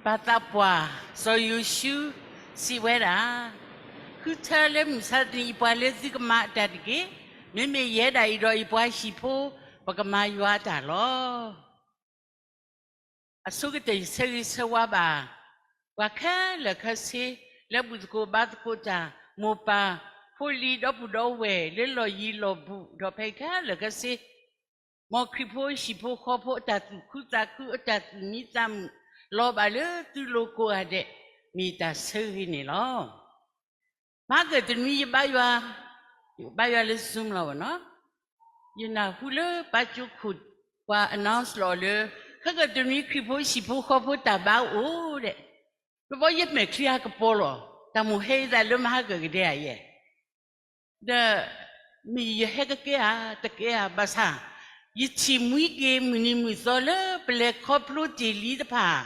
ပှၤသးပှၢ်စီၤယိၤၡူစံးဝဲဒၣ်, ဃုထၢလၢမုၢ်မဆါတနံၤအံၤ ပှၤလၢသုကမၤအတၢ်တက့ၢ်. မ့မ့ၢ်ယဲဒၣ်အံၤဒီးယပှၤဟံၣ်ဖိ ပကမၤယွၤအတၢ်လီၤ. အဆိကတၢၢ်ယဆၢဂ့ၤဆၢဝါဘၣ် ပှၤခဲလၢာ်ခဲဆ့ လၢဘူၣ်သကိးဘါသကိးတၢ်, မိၢ်ပၢ်ဖိလံၤ ဒီပုၢ်ဒီဝဲၢ် လၢလီၢ်ယံၤလီၢ်ဘူး ဒီးဖဲအံၤခဲလၢာ်ခဲဆ့ မ်ခရံာ်ဖိဟံၣ်ဖိဃီဖိအတၢ်သူၣ်ခုသးခု အတၢ်သူၣ်မံသးမုာ် လီၤဘၣ်လၢသုလိၤကိးဂၤဒဲး မ့ၢ်တၢ်ဆၢဂ့ၤန့ၣ်လီၤ. မဟါကၢၣ်တနွံယဘါယွၤ, ယဘါယွၤလၢ Zoom လီၤဘၣ်နီၤ, ယနၢ်ဟူလၢပၢ်ကၠိခိၣ်ပှၤ announce လီၤလၢ ခဲကၢၣ်တနွံခရံာ်ဖိဟံၣ်ဖိဃီဖိတၢ်ဘါအိၣ်ဒဲး, တဘျီယမဲာ်ချံအကပီၤလီၤ, တၢ်မိၣ်ဟဲယသးလၢမဟါကၢၣ်ကဒဲဧါယဲၢ် ဒီး မ့ၢ်ယဟဲကကဲဧါ တကဲဧါ ဘၣ်ဆၣ် ယထံၣ်မှံက့ၤမုၢ်နံၤမုၢ်သီလၢပလဲၤခီဖျိတ့ၢ်လံတဖၣ်,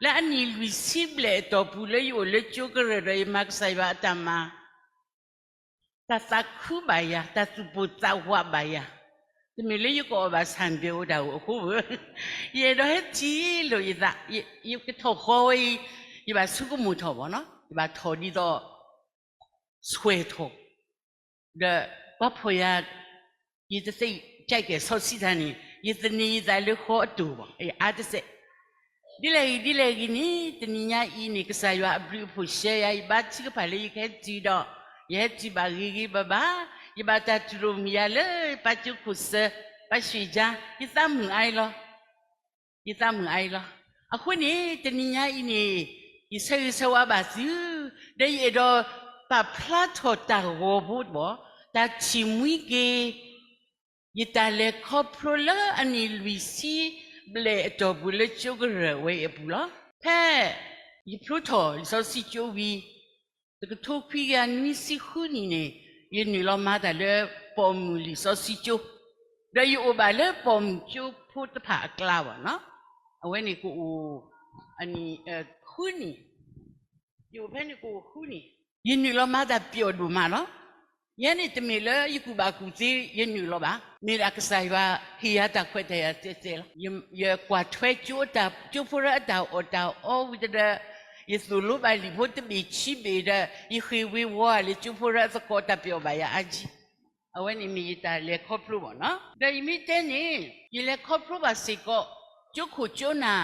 လၢအနံၣ်လွံၢ်ဆံဘျဲၣ်အတီၢ်ပူၤလၢယအိၣ်လၢကၠိကရၢၢ်ဒီးယမၤကစၢ်ယွၤအတၢ်မၤ တၢ်သးခုဘၣ်ယၤ, တၢ်သူၣ်ပိၢ်သးဝးဘၣ်ယၤ, တမ့ၢ်လၢယကအီၣ်ဘၣ်ဆၣ်ဘဲအိၣ်တၢ်အိၣ်အဃိဧၢ, ယအဲၣ်ဒိးဟဲထံၣ်လိာ်ယသး, ယကထီၣ်ဃီဝဲအံၤ, ယဘၣ်ဆိကမိၣ်ထီၣ်ဘၣ်နီၤ, ယဘၣ်ထီၣ်ဒ်သိး ဆွဲၣ်ထီၣ်, ဒီးပှၤဖီၣ်ယၤ, ယတသ့ၣ်ကဲကဲၣ်စီဆှံတၢ်န့ၣ် ယသန့ၤယသးလၢဃီအတိၢ်ဘၣ်, အါတစဲး ဒ်လဲၣ်ဂ့ၤဒ်လဲၣ်ဂ့ၤန့ၣ် တနံၤညါအံၤန့ၣ် ကစၢ်ယွၤအဘျုးအဖှိၣ်ဆှၢယၤ ယဘါထုကဖၣ်လၢယကဟဲတုၤဒီး ယဟဲတုၤဘၣ်ဂ့ၤဂ့ၤဘၣ်ဘၣ်, ယဘၣ်တၢ်တူၢ်လိာ်မုာ်ယၤလၢပၢ်ကၠိခိၣ်စၢၤ ပၢ်ရွှ့ၣ်ကၠါ, ယသးမုာ်အါအံၤလီၤ. ယသးမုာ်အါအံၤလီၤ. အဃိန့ၣ် တနံၤညါအံၤန့ၣ် ယဆၢဂ့ၤဆၢဝါဘၣ်သု, ဒီးယအဲၣ်ဒိးပာ်ဖျါထီၣ်တၢ်ဂီၤဖိတဘီ, တၢ်ထံၣ်မှံက့ၤ ယတၢ်လဲၤခီဖျိလၢအနံၣ်လွံၢ်ဆံဘျဲၣ်အတီၢ်ပူၤလၢကၠိကရၢၢ်ဝဲအံၤအပူၤလီၤ. ဖဲယဖျိထီၣ်လံာ်စီဆှံကၠိဝံၤ တကထိခွံကယၤနွံဆံဃုနံၣ်န့ၣ် ယနုာ်လီၤမၤတၢ်လၢပိာ်မုၣ်လံာ်စီဆှံကၠိ, ဒီးယအိၣ်ဘၣ်လၢပိာ်မုၣ်ကၠိဖိတဖၣ်အကျါဘၣ်နီၤ, အဝဲန့ၣ်ကအိၣ် အနံၣ် ဃုနံၣ်, ယအိၣ်ဖဲန့ၣ်ကအိၣ်ဃုနံၣ်, ယနုာ်လီၤမၤတၢ်ပျီၣ်ဒိၣ်မးလီၤ. ယဲန့ၣ်တမ့ၢ်လၢယကူၣ်ဘၣ်ကူၣ်သ့ယနုာ်လီၤဘၣ်, မ့ၢ်ဒၣ်ကစၢ်ယွၤဟ့ၣ်ယၤတၢ်ခွဲးတၢ်ယာ်တဲတဲလီၤ. ယကွၢ်ထွဲကၠိတၢ် ကၠိဖိရၢအတၢ်အီၣ်တၢ်အီဝံၤတဒၢး, ယသိၣ်လိဘၣ်လံာ်ဖိတဘ့ၣ်ခံဘ့ၣ်ဒီး ယဃ့ၢ်ဝ့ၤဝီၤလၢကၠိဖိရၢအသကိးတၢ်ပျီၣ်ဘၣ်ယၤအါကံ, အဝဲန့ၣ်မ့ၢ်ယတၢ်လဲၤခီဖျိဘၣ်နီၤ. ဒီးယမ့ၢ်တဲန့ၣ် ယလဲၤခီဖျိဘၣ်စ့ၢ်ကီး ကၠိခိၣ်ကၠိနၢ်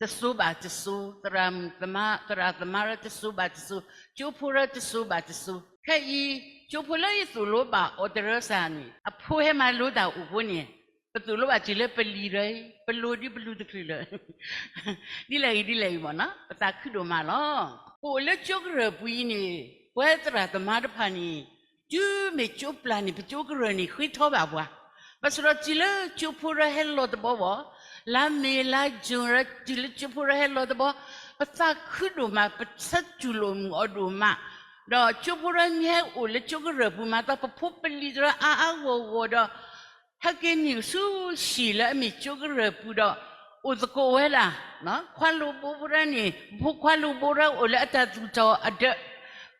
တစိၤဘၣ်တစိၤ, သရၣ်မုၣ်သရၣ်သမါရၢတစိၤဘၣ်တစိၤ, ကၠိဖိရၢတစိၤဘၣ်တစိၤ, ခဲအံၤ ကၠိဖိလၢယသိၣ်လိဘၣ်အီၤတရၢစၢ်န့ၣ် အဖိဟဲမၤလိတၢ်အိၣ်ဃိန့ၣ်, ပသိၣ်လိဘၣ်တုၤလၢပလံၤရၢ, ပလိၤဒ်ပလူၤတချုးလၢာ် ဒ်လဲၣ်ဂ့ၤဒ်လဲၣ်ဂ့ၤမ့ၢ်နီၤ ပသးခုဒိၣ်မးလီၤ. ပအိၣ်လၢကၠိကရၢၢ်ပူၤအံၤန့ၣ် ပဝဲသရၣ်သမါတဖၣ်န့ၣ် တုၤမ့ၢ်ကၠိပျၢ်န့ၣ် ပကၠိကရၢၢ်န့ၣ် ဃ့ထီဘၣ်ပှၤ, ဘၣ်ဆၣ်ဒီးတုၤလၢကၠိဖိရၢဟဲလီၤတဘီဘၣ်, လါမ့ၤလါယူၤ တုၤလၢကၠိဖိရၢဟဲလီၤတဘီ, ပသးခုဒိၣ်မး ပဆၢတူၢ်လိာ်မုာ်အီၤဒိၣ်မး, ဒီးကၠိဖိရၢမ့ၢ်ဟဲအိၣ်လၢကၠိကရၢၢ်ပူၤမး ဒီးပဖိပလံၤတရၢအါအါဂီၢ်ဂီၢ်ဒီး ဟဲက့ၤနုာ်ဆူဟံၣ်လၢအမ့ၢ်ကၠိကရၢၢ်ပူၤဒီး အိၣ်သကိးဝဲဒၣ်, ခွါလိာ်ဘိဖိရၢန့ၣ် ဖိခွါလိာ်ဘိရၢအိၣ်လၢအတၢ်သူၣ်ထီၣ်အဒၢး,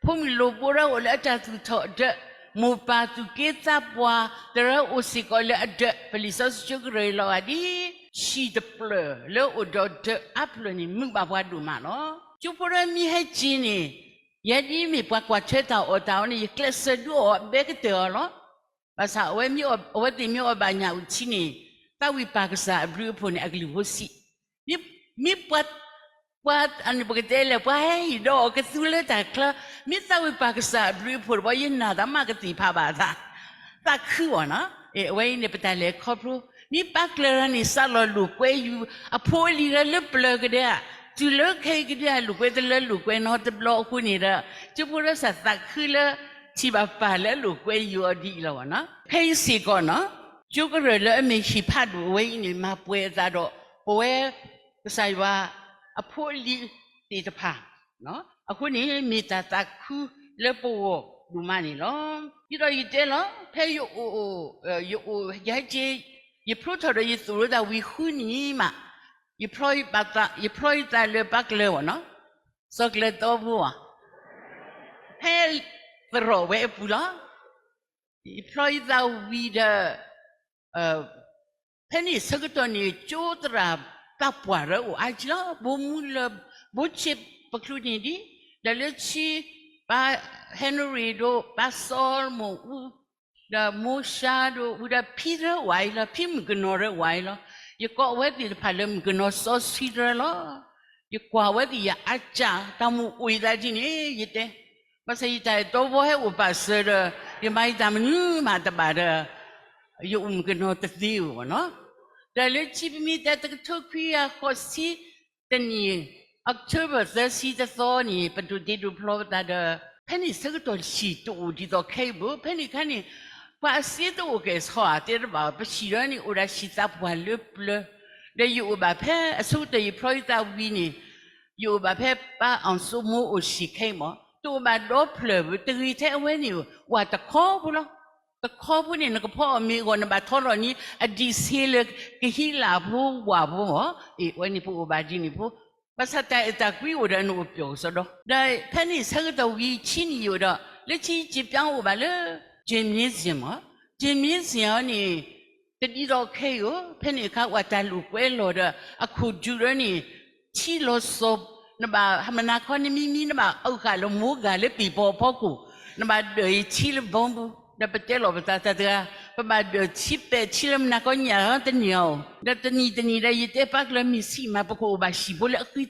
ဖိမုၣ်လိာ်ဘိရၢအိၣ်လၢအတၢ်သူၣ်ထီၣ်အဒၢး, မိၢ်ပၢ်သူၣ်က့သးပှၢ်တရၢအိၣ်စ့ၢ်ကီးလၢအဒၢး, ပလံာ်စီဆှံကရၢၢ်အံၤလီၤဂာ်ဒ် ဟံၣ်တဖျၢၣ်လၢအိၣ်ဒီးဒၢးအါဖျၢၣ်န့ၣ် မုာ်ဘၣ်ပှၤဒိၣ်မးလီၤ. ကၠိဖိရၢမ့ၢ်ဟဲက့ၤန့ၣ် ယဲဒ်မ့ၢ်ပှၤကွၢ်ထွဲတၢ်အီၣ်တၢ်အီန့ၣ် ယကျဲးစၢးဒုးအီၣ်အဘဲကတၢၢ်အီၤလီၤ. ဘၣ်ဆၣ်အဝဲမ့ၢ်အီၣ်, အဝဲသ့ၣ်မ့ၢ်အီၣ်ဘၣ်ညၣ်အုၣ်ထံန့ၣ် သးဝံၣ်ပၢ်ကစၢ်အဘျုးအဖှိၣ်န့ၣ် အကလုၢ်ဖိဆံး, မ့ၢ်ပှၤ, ပှၤ, ပကတဲလဲၣ် ပှၤဟဲဟ့ၣ်ဒီးအီၤကသူလၢတၢ်ချၢ, မ့ၢ်သးဝံၣ်ပၢ်ကစၢ်အဘျုးအဖှိၣ်တဘျီ ယနာ်သးမးကသ့ၣ်ဖးဘၣ်အသး, သးခုအီၤနီၤ, အဝဲအံၤန့ၣ်ပတၢ်လဲၤခီဖျိ, မ့ၢ်ပၢ်ကျၢၤရၢန့ၣ် စးလီၤလိာ်ကွဲယူၤ, အဖိအလံၤရၢလၢပျၢၤကဒဲဧါ, တုၤလၢခဲအံၤကဒဲဧါ လိာ်ကွဲတလၢလိာ်ကွဲနီတဘျီအဃိန့ၣ်ဒီး ကၠိဖိရၢစၢ်သးခုလၢ ထံၣ်ဘၣ်ပၢ်လၢအလိာ်ကွဲယူၤအီၤဒ်အံၤလီၤနီၤ. ဖဲအံၤစ့ၢ်ကီးနီၤ, ကၠိကရၢၢ်လၢအမ့ၢ်ဟံၣ်ဖးဒိၣ်အဝဲအံၤန့ၣ် မၤပှဲၤအသးဒီး ပဝဲ ကစၢ်ယွၤအဖိအလံၤသ့ၣ်တဖၣ်, အဃိန့ၣ် မ့ၢ်တၢ်သးခုလၢပဂီၢ်ဒိၣ်မးန့ၣ်လီၤ. ဒ်သိးယတဲလီၤ, ဖဲယအိၣ်, ယအိၣ်, ယဟဲက့ၤ, ယဖျိထီၣ်ဒီးယသိၣ်လိတၢ်ဝံၤဃုနံၣ်မး, ယဖျီယသးလၢပၢ်ကျၢၤအီၤနီၤ, စီၤကျၢၤသီဖိဧါ, ဖဲသရိာ်ဝဲအပူၤလီၤ. ယဖျီယသးဝံၤဒီး ဖဲန့ၣ်ဆၢကတီၢ်န့ၣ် ကၠိသရၣ် သးပှၢ်ရၢအိၣ်အါကံလီၤ. ဘိမူလၢ ဘိဆ့ပချုးန့ၣ်ဒံး, ဒီးလၢဆံ ပၢ်ဟဲနရံၣ်ဒိၣ် ပၢ်စီၤမိၣ်အူ ဒီးမိၤၡ့ဒိၣ် ဝံၤဒီးဖံရၢအိၣ်အါအံၤလီၤ. ဖံမုၣ်ကနီၤရၢအိၣ်အါအံၤလီၤ. ယကိးဝဲသ့ၣ်တဖၣ်လၢမုၣ်ကနီၤစီဆှံတရၢလီၤ. ယကွၢ်ဝဲသ့ၣ်ယၤအါကၢ် တၢ်မုၢ်အိၣ်ယသးဒ်န့ၣ် ယတဲ, ဘၣ်ဆၣ်ယတၢ်အဲၣ်တီဘီဟဲအိၣ်ပာ်စၢၤဒီး ယမၤယတၢ်မနုၤမးတဘၣ်ဒီး ယအိၣ်မုၣ်ကနီၤတသ့ဧိၤဘၣ်နီၤ. ဒီးလၢခံပမ့ၢ်တဲတကထိခွံကယၤဃိးဆံတနံၣ် October သၢဆံတသီန့ၣ် ပဒိးတ့ဒိးဖျီပသးဒီး ဖဲန့ၣ်ဆၢကတီၢ်ဟံၣ်တအိၣ်ဒ်သိးခဲအံၤဘၣ်. ဖဲန့ၣ်အခါန့ၣ် ပှၤအစ့တအိၣ်ကဲၣ်ဆိးဧါ တဲတဘၣ် ပဟံၣ်ဒီးန့ၣ် အိၣ်ဒၣ်ဟံၣ်သးပှၢ်လၢပျၢၤ, ဒီးယအိၣ်ဘၣ်ဖဲအဆိကတၢၢ်ယဖျီယသးဝံၤန့ၣ် ယအိၣ်ဘၣ်ဖဲပၢ်အီၣ်စိမိၤအိၣ်ဟံၣ်ခဲအံၤမး တအိၣ်ဘၣ်ဒီဖျၢၣ်ဘၣ် တဂ့ၤထဲအဝဲန့ၣ် ဝၤတခီဖိလီၤ. တခီဖိန့ၣ် နကဖီအီၤမ့ၢ်အဂီၢ် နဘၣ်ထီထီၣ်န့ၢ် အဒံးဆ့လၢကဟံးလၢ်ဖိဝၤဖိ, အဝဲန့ၣ်ပအိၣ်ဘၣ်ဒ်န့ၣ်ဖိ, ဘၣ်ဆၣ်တၢ်အဲၣ်တၢ်ကွံအိၣ်ဒီးနအိၣ်ပျီၢ်ကစီဒီ, ဒီးဖဲန့ၣ်ဆၢကတီၢ်ဝံၤဆံနံၣ်ယိာ်ဒီး လၢခံယစံၣ်ပၠါအိၣ်ဘၣ်လၢ gymnasium, gymnasium န့ၣ် တဒ်သိးခဲအံၤဧိၤ, ဖဲန့ၣ်အခါ ပှၤတၢ်လိာ်ကွဲလီၤဒီး အခိၣ်ဒူဒီးန့ၣ် ထံလီၤစီၤ, နဘၣ်မုၢ်နၤခီနမံမံ နဘၣ်အုၣ်ဃာ်လၢမိၢ်ဂၤလၢပ့ၤပီၤအဖီခိၣ်, နဘၣ်ဒၢးယထံလၢဘီပူၤ, ဒီးပတဲလီၤပသးတၢ်တဂၤ, ပဘၣ်ဒၢးထံပဲာ်ထံလၢမုၢ်နၤခီညၣ်တန့ၢ်ဧိၤ, ဒီးတနံၤတနံၤဒီးယတဲပၢ်ကျၢၤမ့ၢ်ဆံးမး ပကအိၣ်ဘၣ်ဟံၣ်ဖိလၢအဃံထီ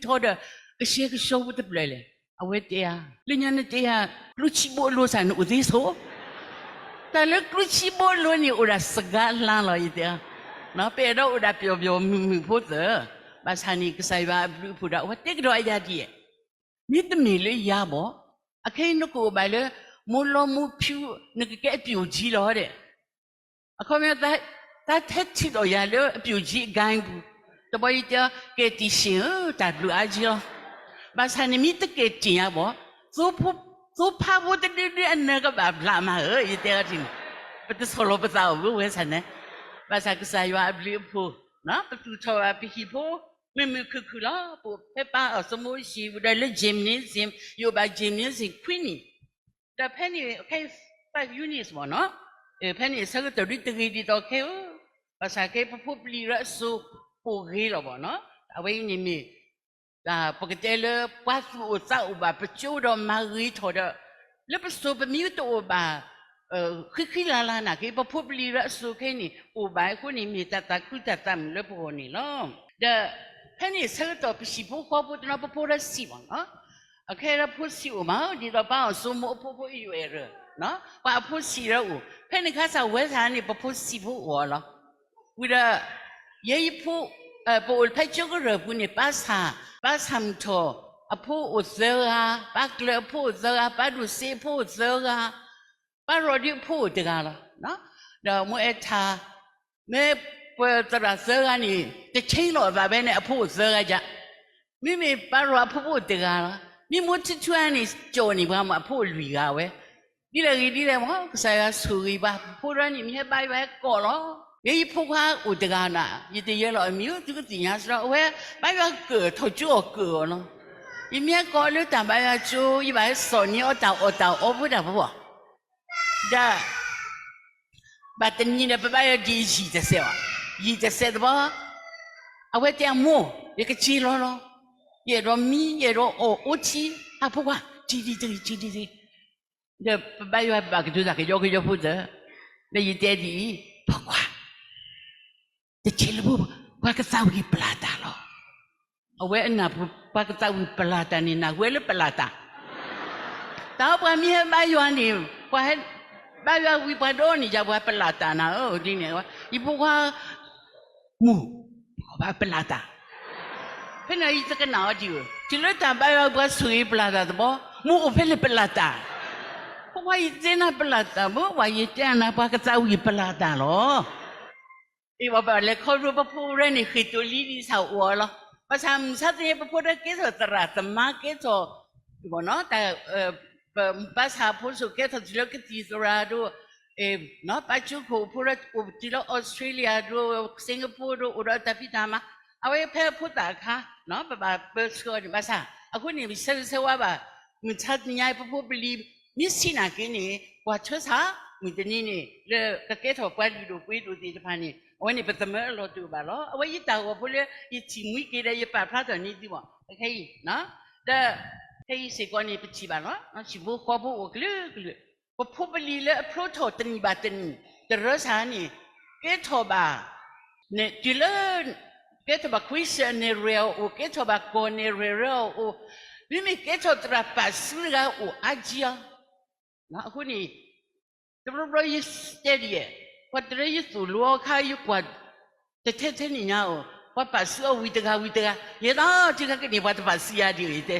ဒီး ကဆှဲကဆှီဖိတဖျၢၣ်လဲၣ်. အဝဲတဲဧါ, လၢညါနတဲဧါ, ကျိချံဘိလိာ်စ့ၢ်နအိၣ်သ့ဆိ တၢ်လၢကျိချံဘိလိာ်န့ၣ် အိၣ်ဒၣ်စှၤလါလီၤ ယတဲ, ပအဲၣ်ဒိးအိၣ်ဒၣ်ပျီပျီမုာ်မုာ်ဖိသၢ, ဘၣ်ဆၣ်န့ၣ် ကစၢ်ယွၤအဘျုးအဖှိၣ်ဒီး အဝဲတဲကဒီးအယၤဒ်အံၤ, မ့တမ့ၢ်လၢယၤဘၣ်, အခဲအံၤနကအိၣ်ဘၣ်လၢ မိၢ်လီၤမိၢ်ဖၠူ နကကဲအပျိၢ်ကၠံလီၤဒဲး အခီပညီ တၢ်ထဲထံၣ်ဒီးယၤလၢအပျိၢ်ကၠံအဂၤပူၤ, တဘျီယတဲအီၤ ကဲတံၢ်ဆ့ၣ်ဧၢ, တၢ်ဘျုးအါကၠံလီၤ. ဘၣ်ဆၣ်န့ၣ်မ့ၢ်တကဲတံၢ်ယၤဘၣ်, သိဖိဖိတဒုဒုအနၢၤကဘၣ်ဘျးမးဧၢ, ယတဲအီၤဒ်န့ၣ်, ပတဆီၣ်လီၤပသးအီၤဘၣ်ဝဲဆၣ်န့ၣ်, ဘၣ်ဆၣ်ကစၢ်ယွၤအဘျုးအဖှိၣ်, ပသူၣ်ထီၣ်ဘၣ်ပဟံၣ်ဖိ မုာ်မုာ်ခုၣ်ခုၣ်လီၤ. ပဖဲပၢ်အီၣ်စိမိၤဟံၣ်ဝံၤဒီးလၢ gymnasium, ယအိၣ်ဘၣ် gymnasium ခွံနံၣ် ဒီးဖဲန့ၣ် five units မ့ၢ်နီၤ, ဖဲန့ၣ်အဆၢကတီၢ်ဒ်တဂ့ၤဒ်သိးခဲဧိၤ, ဘၣ်ဆၣ်ခဲအံၤပဖိပလံၤလၢအစိၤအိၣ်ဂ့ၤလီၤမ့ၢ်နီၤ, အဝဲအံၤန့ၣ်မ့ၢ် ပကတဲလၢပှၤသူၣ်အိၣ်သးအိၣ်ဘၣ် ပကၠိဒီးမၤဂ့ၤထီၣ်ဒီး လၢပစိၤပမ့ၢ်တအိၣ်ဘၣ် ဃံဃံလၤလၤနာ်က့ ပဖိပလံၤလၢအစိၤခဲအံၤန့ၣ် အိၣ်ဘၣ်အဃိန့ၣ် မ့ၢ်တၢ်သးခုတၢ်သးမုာ်လၢပဂီၢ်န့ၣ်လီၤ. ဒီးဖဲန့ၣ်ဆၢကတီၢ်ပဟံၣ်ဖိဃီဖိတနီၤ ပဖိဒီးဆံးမ့ၢ်နီၤ, အခဲအံၤဖိဆံးအိၣ်မး ဒ်သိးပၢ်အီၣ်စိမိၤအဖိဖိအယွဲၢ်ရၢ, ပှၤအဖိဆံးရၢအိၣ်, ဖဲန့ၣ်ခါစ့ၢ်ဝဲဆၣ်န့ၣ် ပဖိဆံးဖိအိၣ်အီၤလီၤ. ဝံၤဒီး ယဲယဖိ ပအိၣ်ဖဲကၠိကရၢၢ်ပူၤန့ၣ် ပၢ်ဆၣ်, ပၢ်ဆၣ်မုၢ်ထီၣ်အဖိအိၣ်သၢဂၤ, ပၢ်ကျၢၤအဖိအိၣ်သၢဂၤ, ပၢ်ဒိၣ်စ့အဖိအိၣ်သၢဂၤ, ပၢ်ရီဒံအဖိအိၣ်တဂၤလီၤ. ဒီးမိၢ်အဲၣ်ထၢၣ် မ့ၢ်ပသရၣ်သၢဂၤန့ၣ် တဆ့လီၤအသးဖဲန့ၣ် အဖိအိၣ်သၢဂၤယါ, မ့မ့ၢ်ပၢ်ရီအဖိအိၣ်တဂၤလီၤ. မ့ၢ်မိၢ်ထူထူအါန့ၣ် ကၠီၣ်န့ၢ်ပှၤမ့ၢ်အဖိအိၣ်လွံၢ်ဂၤဝဲ, ဒ်လဲၣ်ဂ့ၤဒ်လဲၣ်မ့ၢ် ကစၢ်ယွၤဆိၣ်ဂ့ၤပှၤ ပဖိဒီးန့ၣ် မ့ၢ်ဟဲဘါယွၤဟဲကိးလီၤ. ယဲယဖိခွါအိၣ်တဂၤနၤ, ယတယၢလီၤအမံၤ သုကသ့ၣ်ညါစ့ၢ်ဒီး အဝဲဘါယွၤကၢၢ်ထီၣ်ကၠိအီၤကၢၢ်အီၤလီၤ. ယမ့ၢ်ဟဲကိးလၢတၢ်ဘါယွၤကၠိ ယဘၣ်ဟဲစိာ်န့ၢ်အီၤတၢ်အီၣ်တၢ်အီဖိတၢ်ဖိဘၣ် ဒီး ဘၣ်တနံၤဒီး ပဘါယွၤဒံးယံာ်တစဲးဘၣ်, ယံာ်တစဲးတဘျီ, အဝဲတဲအမိၢ် ယကစ့လီၤလီၤ, ယအဲၣ်ဒိးမံ ယအဲၣ်ဒိးအီၣ်အိၣ်ထံ, အဖိခွါ စံးဒ်တဂ့ၤ စံးဒ်တဂ့ၤ, ဒီးပဘါယွၤဘၣ်ကတိၤတၢ်ကယီကယီဖိသၢ, ဒီးယတဲဒ်အံၤ, ဖိခွါ တဆ့လၢဖိ, ပှၤကသးဝံၣ်ပလၢ်တၢ်လီၤ. အဝဲအနၢ်ပှၤကသးဝံၣ်ပလၢ်တၢ်န့ၣ် နၢ်ဟူဝဲလၢပလၢ်တၢ်, တၢ်ပှၤမ့ၢ်ဟဲဘါယွၤန့ၣ် ပှၤဟဲဘါယွၤဝံၤ ပှၤဒိးန့ၢ်ယၤပှၤပလၢ်တၢ်နၤဧၢ, ဒ်န့ၣ် ယဖိခွါ မိၢ် ပလၢ်တၢ်, ဖဲန့ၣ်ယတကနၣ်အီၤဒံးဧၢ, တုၤလၢတၢ်ဘါယွၤပှၤဆိၣ်ဂ့ၤပလၢ်တၢ်တဘျီ, မိၢ်အိၣ်ဖဲလဲၣ်ပလၢ်တၢ်, ဖိခွါ ယတဲနၤပလၢ်တၢ်မ့ၢ် ပှၤယတဲနၤ ပှၤကသးဝံၣ်ပလၢ်တၢ်လီၤ. အ့ၣ် ပဘၣ်လဲၤခီဖျိပဖိရဲၣ်န့ၣ် ဃ့ၢ်တိၤလံဒ်ဆၣ်အိၣ်အီၤလီၤ. ဘၣ်ဆၣ်မုၢ်ဆါတနံၤ ပဖိရဲၣ်ကဲထီၣ်သရၣ်သမါ ကဲထီၣ် ပဘၣ်ဆၣ်ဖိစိၤကဲထီၣ်တုၤလၢကသံၣ်သရၣ်ဒိၣ်, ပၢ်ကၠိခိၣ်ဖိရဲၣ်အိၣ်တုၤလၢ Australia ဒိၣ် Singapore ဒိၣ် အိၣ်ဒီးတၢ်ဖံးတၢ်မၤ, အဝဲဖဲအဖိသၣ်အခါ ပဘၣ်ပၢဆှၢအီၤန့ၣ် ဘၣ်ဆၣ် အဃိန့ၣ် ဆၢဂ့ၤဆၢဝါဘၣ် မုၢ်ဆါတနံၤညါ ပဖိပလံၤ မ့ၢ်ဆံးနာ်က့န့ၣ် ပှၤဆှၢဆၣ် မုၢ်တနံၤန့ၣ် လၢကကဲထီၣ်ပှၤလုၢ်ဒိၣ်ပှ့ၤဒိၣ်သ့ၣ်တဖၣ်န့ၣ် အဝဲန့ၣ်ပသမၢအလီၢ်တအိၣ်ဘၣ်လီၤ. အဝဲယတၢ်ဂီၤဖိလၢယထံၣ်မှံက့ၤဒီး ယပာ်ဖျါထီၣ်န့ၢ်သုဘၣ် ခဲအံၤ, ဒီးခဲအံၤစ့ၢ်ကီးန့ၣ် ပထံၣ်ဘၣ်လီၤ. ဟံၣ်ဖိဃီဖိအိၣ်ကလုာ်ကလုာ်, ပဖိပလံၤလၢအဖျိထီၣ်တနံၣ်ဘၣ်တနံၣ် တရၢစၢ်န့ၣ် ကဲထီၣ်ဘၣ် တုၤလၢ ကဲထီၣ်ဘၣ်ခွံဆၢအနၣ်ရံၣ်အအိၣ်, ကဲထီၣ်ဘၣ်ကီၢ်နဲၣ်ရွဲၣ်အအိၣ်, မ့မ့ၢ်ကဲထီၣ်သရၣ်ပာ်စုတဂၤအိၣ်အါကံအီၤ. အဃိန့ၣ် တဘျီဘျီယတဲဒ်အံၤ, ပှၤတရၢယသိၣ်လိအခါ ယကွၢ် တထဲထဲန့ၣ်ညါအိၣ်, ပှၤပာ်စုအီၤဝံၤတဂၤဝံၤတဂၤ, ယဲဒၣ်တုၤခါကန့ၣ် ပှၤတပာ်စုယၤဒ်အံၤတဲ,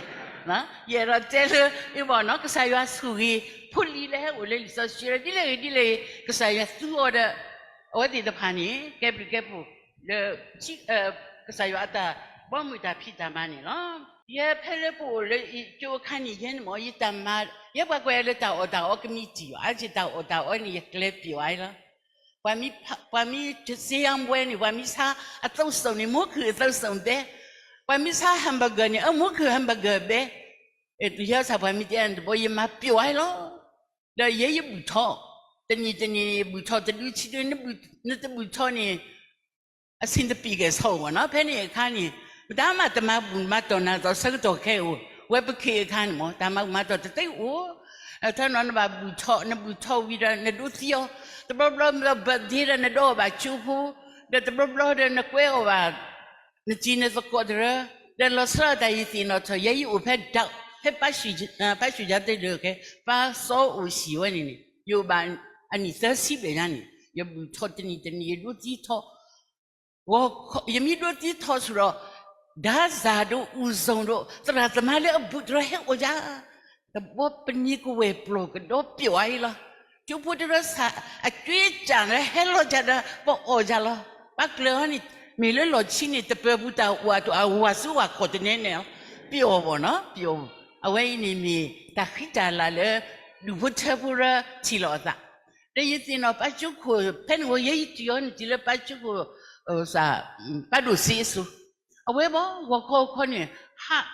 ယအဲၣ်ဒိးတဲလၢ အ့ၣ်ဘၣ်နီၤ ကစၢ်ယွၤဆိၣ်ဂ့ၤ ဖိလံၤလၢဟဲအိၣ်လၢလံာ်စီဆှံ ဒ်လဲၣ်ဂ့ၤဒ်လဲၣ်ဂ့ၤ ကစၢ်ယွၤသူအီၤဒီး အဝဲသ့ၣ်တဖၣ်န့ၣ် ကဲဘျုးကဲဖှိၣ် လၢ ကစၢ်ယွၤအတၢ်ဘီမုၢ်တၢ်ဖံးတၢ်မၤန့ၣ်လီၤ. ယဖဲလၢပအိၣ်လၢကၠိအခါန့ၣ် ယဲန့ၣ်မ့ၢ် ယတၢ်မၤ ယဲပှၤကွဲးလၢတၢ်အီၣ်တၢ်အီကမံးတံာ်အီၤ, အါတက့ၢ်တၢ်အီၣ်တၢ်အီန့ၣ် ယကျဲပျီအါလီၤ. ပှၤမ့ၢ်စ့ယါဘှဲန့ၣ် ပှၤမ့ၢ်ဆါအသိးစုံန့ၣ် မိၢ်ခုၣ်အသိးစုံဘဲ, ပှၤမ့ၢ်ဆါ hamburger န့ၣ် အမိၢ်ခုၣ် hamburger ဘဲ, ယဲစၢ်ပှၤမ့ၢ်တဲအါန့ၣ်တဘျီ ယမၤပျီအါလီၤ. ဒီးယဲယဘူၣ်ထီၣ်, တနံၤတနံၤ ယဘူၣ်ထီၣ်တဒုဆံဒု, နတဘူၣ်ထီၣ်န့ၣ် အဆ့ၣ်တပံာ်ကဲၤဆီအိၣ်ဘၣ်နီၤ. ဖဲန့ၣ်အခါန့ၣ် ပတၢ်မၤတမၤဘူၣ်မၤတီၢ်နၤသိးဆၢကတီၢ်ခဲအံၤအိၣ်, ဝဲပခ့ၣ်အခါန့ၣ်မ့ၢ် တၢ်မၤဘူၣ်မၤတီၢ်တသ့အိၣ်, ထၢနီၤနဘၣ်ဘူၣ်ထီၣ်, နဘူၣ်ထီၣ်ဝံၤဒီးနဒိးသံအီၤ, တဘျီဘျီ birthday ဒီးနဒိးအီၤဘၣ်ကၠိဖိ, ဒီးတဘျီဘျီဒီးနကွဲးအီၤဘၣ် နစံးနသကိးတရၢ, ဒီးလီၤဆီဒၣ်တၢ်ယသ့ၣ်နီၣ်ထီၣ် ယဲယအိၣ်ဖဲဒၣ် ဖဲပၢ်ဆူၣ်, ပၢ်ဆူၣ်ယၤတဒၢးခဲ, ပၢ်စီအိၣ်ဆံးဝဲန့ၣ်န့ၣ် ယအိၣ်ဘၣ်အနံၣ်သၢဆံဘျဲၣ်ညါန့ၣ် ယဘူၣ်ထီၣ်တနံၤတနံၤ ယဒိးသံထီၣ်, ယမ့ၢ်ဒိးသံထီၣ်ဆိဒီး ဒါဇာတို့ ဦးဆောင်တို့ သရၣ်သမါလၢအဘူးတရၢဟဲအိၣ်ယၤ, တဘျီပနံၤကဝဲၢ်ပျီၢ်ကဒီးပျီၢ်အါအံၤလီၤ. ကၠိဖိတရၢစၢ် အကၠွ့ကၢ်လၢဟဲလီၤယၤဒီး ပအီၣ်ယၤလီၤ. ပၢ်ကျၢၤအီၤန့ၣ် မ့ၢ်လၢလီၢ်ခံန့ၣ် တပၢၤပူၤတၢ်ဝးတအိၣ် အဝးဆူဝးခီၣ်တနဲနဲလီၤ. ပျီၢ်ဘၣ်နီၤ ပျီၢ်, အဝဲအံၤန့ၣ်မ့ၢ်တၢ်ဃံတၢ်လၤလၢ ဒူၣ်ဖိထၢဖိရၢထံၣ်လီၤအသး, ဒီးယသ့ၣ်နီၣ်ပၢ်ကၠိခိၣ် ဖဲန့ၣ်ဝဲယဲယတုၤအီၤန့ၣ်တုၤလၢပၢ်ကၠိခိၣ် ပၢ်ဒိၣ်စ့အစိၤ, အဝဲဘၣ်ဂီၤခီခီန့ၣ် ဟး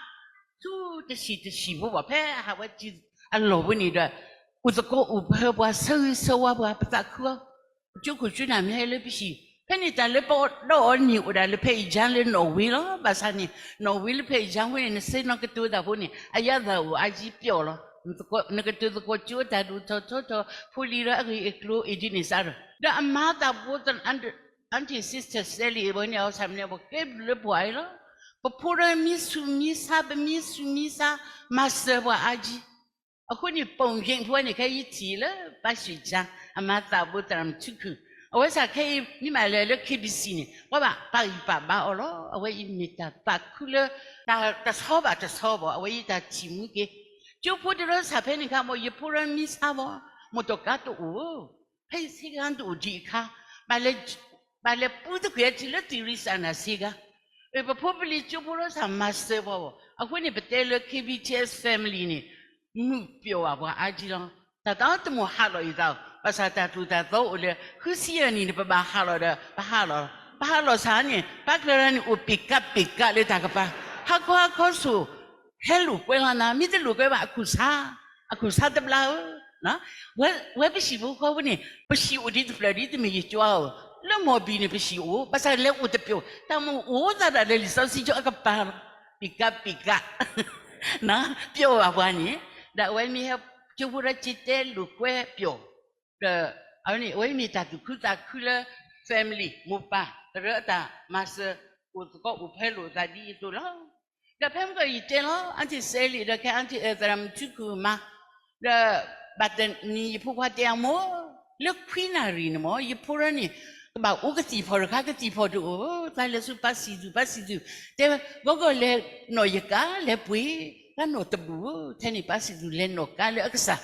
ဆူတဆံးတဆံးဖိဘၣ် ဖဲအဟးဝဲတုၤအလီၢ်ဝဲန့ၣ်ဒီး အိၣ်သကိးအိၣ်ပၢၤပှၤဆၢဂ့ၤဆၢဝါပှၤ ပသးခုအီၤ, ကၠိခိၣ်ကၠိနၢ်မ့ၢ်ဟဲလၢပဟံၣ်, ဖဲန့ၣ်တၢ်လၢပဒီးအီၤန့ၣ်အိၣ်ဒၣ်လၢဖဲအံၤယါလၢနီၣ်ဝ့လီၤ. ဘၣ်ဆၣ်န့ၣ် နီၣ်ဝ့လၢဖဲအံၤယါဝဲန့ၣ် နဆ့ၣ်နီၤကတိၤတၢ်ဖိန့ၣ် အယါသးအိၣ်အါယံပျီၢ်လီၤ. နကတိၤသကိးကၠိတၢ်ဒိၣ်ထီၣ်ထီထီၣ် ဖိလံၤရၢအဂ့ၢ်အကျိၤအံၤဒ်န့ၣ်စးဒီး ဒီးအမၤသးဘိသ aunty sister Sally ဝဲန့ၣ် အီၤဆၣ်မနုၤ ပကဲဘျုးလၢပှၤအံၤလီၤ. ပဖိရၢမံဆူၣ်မံဆါ ပမံဆူၣ်မံဆါ မၤစၢၤပှၤအါကံ. အဃိန့ၣ် ပိာ်ယ့ၣ်ဖိဝဲန့ၣ် ခဲအံၤယထံၣ်လၢပၢ်စူၣ်ကၠါ အမၤသးဘိသရၣ်မုၣ်ထူခုၣ် အဝဲစးခဲအံၤ မ့ၢ်မးလဲၤလၢ K B C န့ၣ် ပှၤဘၣ်ပာ်ဂံၢ်ပာ်ဘါအီၤလီၤ. အဝဲအံၤမ့ၢ်တၢ်သးခုလၢ တၢ်တဆီဘၣ်တဆီဘၣ် အဝဲအံၤတၢ်ထံၣ်မူက့ၤ ကၠိဖိတရၢစးဖဲန့ၣ်ခါမ့ၢ် ယဖိရၢမံဆါဘၣ် မိၢ်တီၢ်ကါတအိၣ် ဖဲအံၤဆ့ကၤတအိၣ်ဒံးအခါ ဘၣ်လဲၤပူတကွံာ်အထံလၢသံၣ်ရံစၢ်နၢ်ဆ့ကၤ ပဖိပလံၤကၠိဖိရၢစးမၤစၢၤပှၤဘၣ်. အဃိန့ၣ် ပတဲလၢ K B T S family န့ၣ် မုာ်ပျီၢ်ဘၣ်ပှၤအါကံလီၤ. တၢ်တမုာ်ဟးလီၤအံၤသး ဘၣ်ဆၣ်တၢ်သိၣ်တၢ်သီအိၣ်လၢ ဃုဆံယဲၢ်နံၣ်န့ၣ် ပဘၣ်ဟးလီၤဒီး ပဟးလီၤ ပဟးလီၤစးန့ၣ် ပၢ်ကျၢၤရၢန့ၣ် အိၣ်ပ့ၤကးပ့ၤကးလၢတၢ်ကပၤ ဟါခီဟါခီဆိၣ် ဟဲလိာ်ကွဲလီၤနၤ မ့ၢ်တလိာ်ကွဲဘၣ် အခိၣ်ဆါ အခိၣ်ဆါတဘျါဧၢ ဝဲပဟံၣ်ဖိဃီဖိန့ၣ် ပဟံၣ်အိၣ်ဒ်တဖျၢၣ်ဒ်တမ့ၢ်ယကွၢ်ဧၢ, လၢမီၢ်ဘံၣ်န့ၣ် ပဟံၣ်အိၣ် ဘၣ်ဆၣ်လဲၤအိၣ်တပျီၢ် တၢ်မ့ၢ်အိၣ်သးဒၣ်လၢလံာ်စီဆှံကၠိအကပၤလီၤ. ပ့ၤကးပ့ၤကး ပျီၢ်ဘၣ်ပှၤန့ၣ် ဒီးအဝဲမ့ၢ်ဟဲကၠိဖိရၢစ့တဲလိာ်ကွဲပျီၢ် ဒီးအဝဲန့ၣ် အဝဲမ့ၢ်တၢ်သူၣ်ခုသးခုလၢ family မိၢ်ပၢ်တရၢအတၢ်မၤစၢၤ အိၣ်သကိးအိၣ်ဖဲလိာ်သးဒ်အသိးလီၤ. ဒီးဖဲမုၢ်ကီၢ်ယတဲလီၤ aunty Sally ဒီးခဲ aunty သရၣ်မုၣ်ထူခုၣ်မါ ဒီးဘၣ်တနံၤယဖိခွါတဲအမိၢ် လၢခွံနၣ်ရံၣ်န့ၣ်မ့ၢ် ယဖိရၢန့ၣ် ကဘၣ်အိၣ်ကသံၣ်ဖီၣ်တခါ ကသံၣ်ဖီၣ်တအိၣ် သးလဲၤဆူပၢ်စံၣ်သူၣ် ပၢ်စံၣ်သူၣ် တဲ ဂီၢ်ဂီၢ်လဲၤနီၣ်ယကါလဲၤပှ့ၤ တၢ်နီၣ်တဘူၣ် ထဲန့ၣ် ပၢ်စံၣ်သူၣ်လဲၤနီၣ်ကါလၢအကစၢ်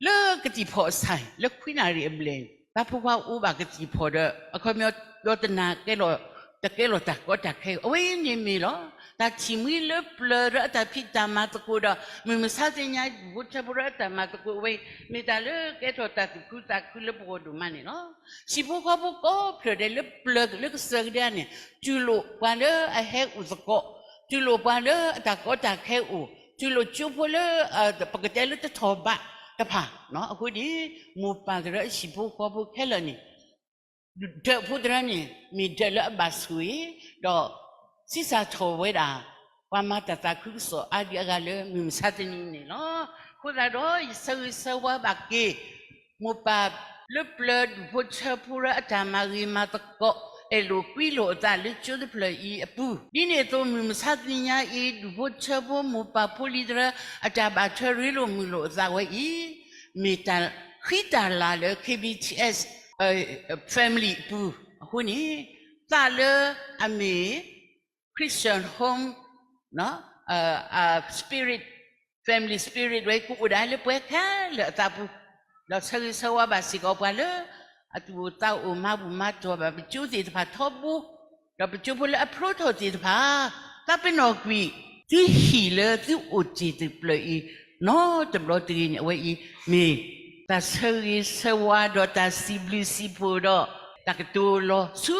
လၢကသံၣ်ဖီၣ်အဆၣ် လၢခွံနၣ်ရံၣ်အဘျဲၣ်န့ၣ် တၢ်ဖိခွါအိၣ်ဘၣ်ကသံၣ်ဖီၣ်ဒီး အခီပညီဒီတနၤကဲလီၤ တကဲလီၤတၢ်ကီတၢ်ခဲ အဝဲအံၤန့ၣ်မ့ၢ်လီၤ. တၢ်ထံၣ်မှံလၢပျၢၤရၢအတၢ်ဖံးတၢ်မၤသကိးဒီး မုၢ်မဆါသ့ၣ်ညါ ဖိထၢဖိရၢအတၢ်မၤသကိးအဝဲအံၤ မ့ၢ်တၢ်လၢကဲထီၣ်တၢ်သူၣ်ခုသးခုလၢပဂီၢ်ဒိၣ်မးန့ၣ်လီၤ. ဟံၣ်ဖိဃီဖိကိးဖျၢၣ်ဒဲးလၢပျၢၤလၢကစၢၢ်ကဒဲန့ၣ် တူၢ်လိာ်ပှၤလၢအဟဲအိၣ်သကိး တူၢ်လိာ်ပှၤလၢအတၢ်ကီတၢ်ခဲအိၣ် တူၢ်လိာ်ကၠိဖိလၢ ပကတဲလၢတထီၣ်ဘးတဖၣ် အဃိန့ၣ် မိၢ်ပၢ်သရၢဟံၣ်ဖိဃီဖိခဲလၢာ်န့ၣ် ဒၢးဖိတဖၣ်န့ၣ် မ့ၢ်ဒၢးလၢအဘၣ်ဆိၣ်ဂ့ၤ ဒီး စံးစၢ်ထီၣ်ဝဲဒၣ် ပှၤမၤတၢ်သးခုကစီၣ်အါဒံအါဂၤလၢမုၢ်မဆါတနံၤန့ၣ်လီၤ. အဃိသတးဒီး ယဆၢဂ့ၤဆၢဝါဘၣ်က့ၤ မိၢ်ပၢ်လၢပျၢၤဒူၣ်ဖိထၢဖိလၢအတၢ်မၤဂ့ၤမၤသကိး အဲၣ်လိာ်ကွံလိာ်အသးလၢကၠိတဖျၢၣ်အံၤအပူၤ ဒ်န့ၣ်အသိး မုၢ်မဆါတနံၤညါအံၤ ဒူၣ်ဖိထၢဖိမိၢ်ပၢ်ဖိလံၤသရၢ အတၢ်ဘၣ်ထွဲရ့လိာ်မုာ်လိာ်အသးဝဲအံၤ မ့ၢ်တၢ်ဃံတၢ်လၤလၢ K B T S family အပူၤအဃိန့ၣ် သးလၢအမ့ၢ် Christian home spirit, family spirit ဝဲ ကအိၣ်ဒၣ်လၢပှၤခဲလၢာ်အသးပူၤ, ဒီးဆၢဂ့ၤဆၢဝါဘၣ်စ့ၢ်ကီးပှၤလၢ အသူၣ်အိၣ်သးအိၣ်မၤဘူၣ်မၤတီၢ်ဘၣ်ပကၠိသ့ၣ်တဖၣ်ထီဘိ, ဒီးပကၠိဖိလၢအဖျိထီၣ်သ့ၣ်တဖၣ်, သးပ့ၤနီၣ်ကွံာ် သုဟံၣ်လၢသုအိၣ်တ့ၢ်တဖျၢၣ်အံၤ နီတဘျီတဂ့ၤန့ၣ် အဝဲအံၤမ့ၢ် တၢ်ဆၢဂ့ၤဆၢဝါဒီးတၢ်စံးဘျုးစံးဖှိၣ်ဒီး တၢ်ကတိၤလီၤဆူ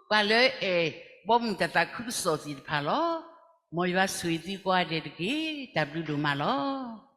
ပှၤလၢအဲၣ်ဘီမုၢ်တၢ်သးခုကစီၣ်သ့ၣ်တဖၣ်လီၤ. မ်ယွၤဆိၣ်ဂ့ၤသုကိးဂၤဒဲးတက့ၢ်. တၢ်ဘျုးဒိၣ်မးလီၤ.